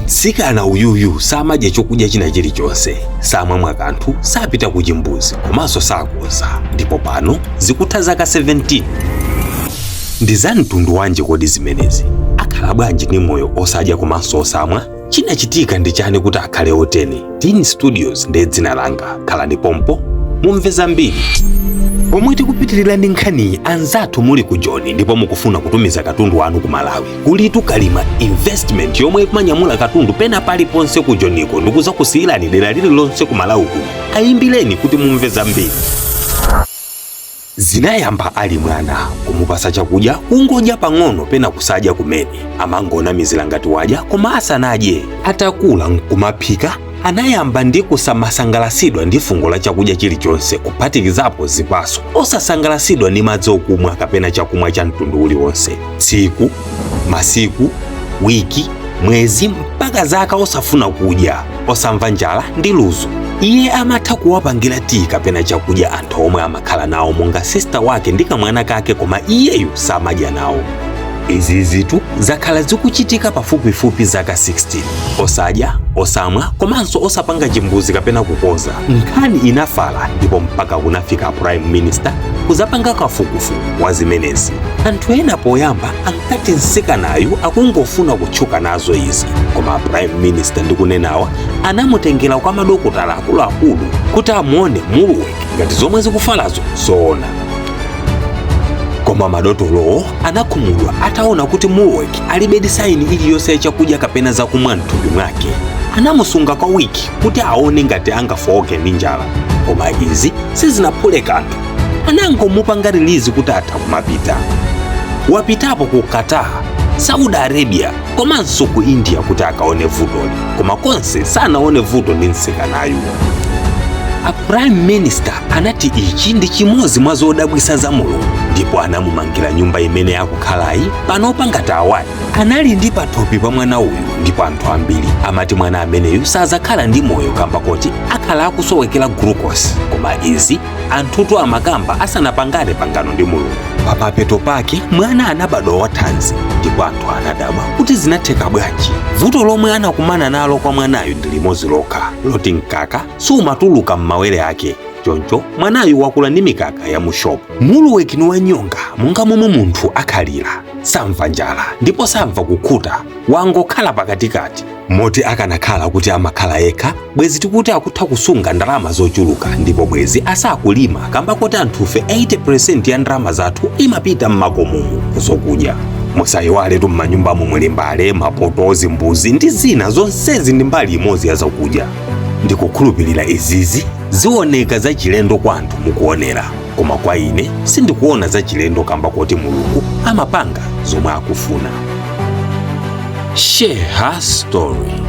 Mtsikana uyuyu samadya chokudya china chilichonse, samamwa kanthu, sapita ku chimbuzi komanso sakoza, ndipo pano zikutha zaka 17. Ndi za mtundu wanji kodi zimenezi? Akhala bwanji ndi moyo osadya komanso osamwa? Chinachitika ndi chani kuti akhale otene? Dean Studios ndiye dzina langa. Khalani pompo mumve zambiri. Pomwe tikupitirira ndi nkhaniyi, anzathu muli ku Joni ndipo mukufuna kutumiza katundu wanu ku Malawi, kulitu Kalima Investment yomwe ikumanyamula katundu pena paliponse ku Joniko ndikuzakusiyirani dera lililonse ku Malawi kuno. Ayimbireni kuti mumve zambiri. Zinayamba ali mwana, kumupasa chakudya kungodya pang'ono pena kusadya kumene, amangonamizira ngati wadya koma asanadye. Atakula nkumaphika, anayamba ndi kusamasangalasidwa ndi fungo la chakudya chilichonse kuphatikizapo zipaso, osasangalasidwa ndi madzi okumwa kapena chakumwa cha mtundu uliwonse. Tsiku, masiku, wiki, mwezi mpaka zaka osafuna kudya, osamva njala ndi luzu. Iye amatha kuwapangira tiyi kapena chakudya anthu omwe amakhala nawo monga sister wake ndi kamwana kake, koma iyeyu samadya nawo. Izi zitu zakhala zikuchitika pafupifupi zaka 16, osadya, osamwa komanso osapanga chimbuzi kapena kukoza. Nkhani inafala ndipo mpaka kunafika Prime Minister kuzapanga kafukufuku wa zimenezi. Anthu ena poyamba ankati mtsikanayu akungofuna kutchuka nazo izi, koma Prime Minister ndikunenawa anamutengera kwa madokotala akuluakulu kuti amuone Muluwek ngati zomwe zikufalazo zoona. Koma madotolowo anakhumudwa ataona kuti Muluwek alibe sign iliyonse ya chakudya kapena zakumwa mthupi mwake. Anamusunga kwa wiki kuti aone ngati angafowoke ndi njala, koma izi sizinaphule kanthu. Anangomupanga release kuti atha kumapita. Wapitapo ku Qatar, Saudi Arabia komanso ku India kuti akaone vutoli, koma konse sanaone vuto ndi mtsikanayu. A Prime Minister anati ichi ndi chimodzi mwa zodabwitsa za Mulungu, ndipo anamumangira nyumba imene akukhalayi panopa ngati award. Anali ndi pathupi pa mwana uyu, ndipo anthu ambiri amati mwana ameneyu sazakhala ndi moyo kamba koti akhala akusowekera glucose, koma izi anthutu amakamba asanapangane pangano ndi Mulungu. Pamapeto pake mwana anabadwa wathanzi, ndipo anthu anadabwa kuti zinatheka bwanji. Vuto lomwe anakumana nalo kwa mwanayu ndi limodzi lokha, loti mkaka sumatuluka m'mawere ake. Choncho mwanayu wakula ndi mikaka ya mushopu. Muluwek ni wanyonga monga momwe munthu akhalira, samva njala ndipo samva kukhuta, wangokhala pakatikati. Moti akanakhala kuti amakhala yekha, bwezi tikuti akutha kusunga ndalama zochuluka, ndipo bwezi asakulima, kamba koti anthufe 80% ya ndalama zathu imapita m'makomomo kuzokudya. Musayiwaletu m'manyumbamo muli mbale, mapoto, zimbuzi ndi zina zonsezi ndi mbali imodzi ya zakudya. Ndikukhulupirira izizi zioneka zachilendo kwa anthu mukuonera, koma kwa ine sindikuona zachilendo kamba koti Mulungu amapanga zomwe akufuna. Share her story.